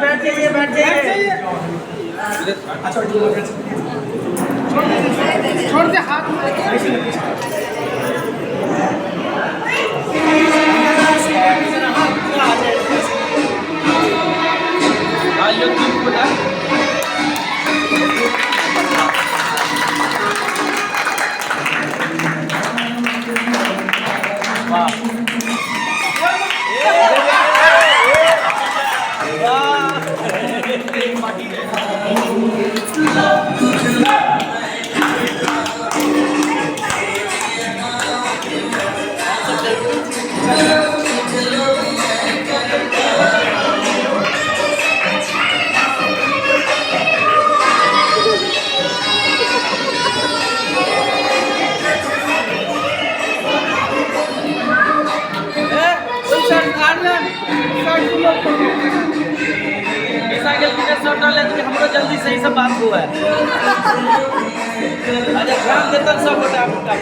बैठ जाइए, बैठ जाइए। छोड़ दे हाथ। हमरो जल्दी सही से बात हुआ है। अच्छा ध्यान देता सब गोटा गोटा।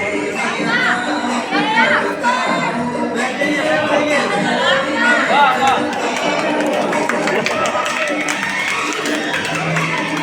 वाह वाह।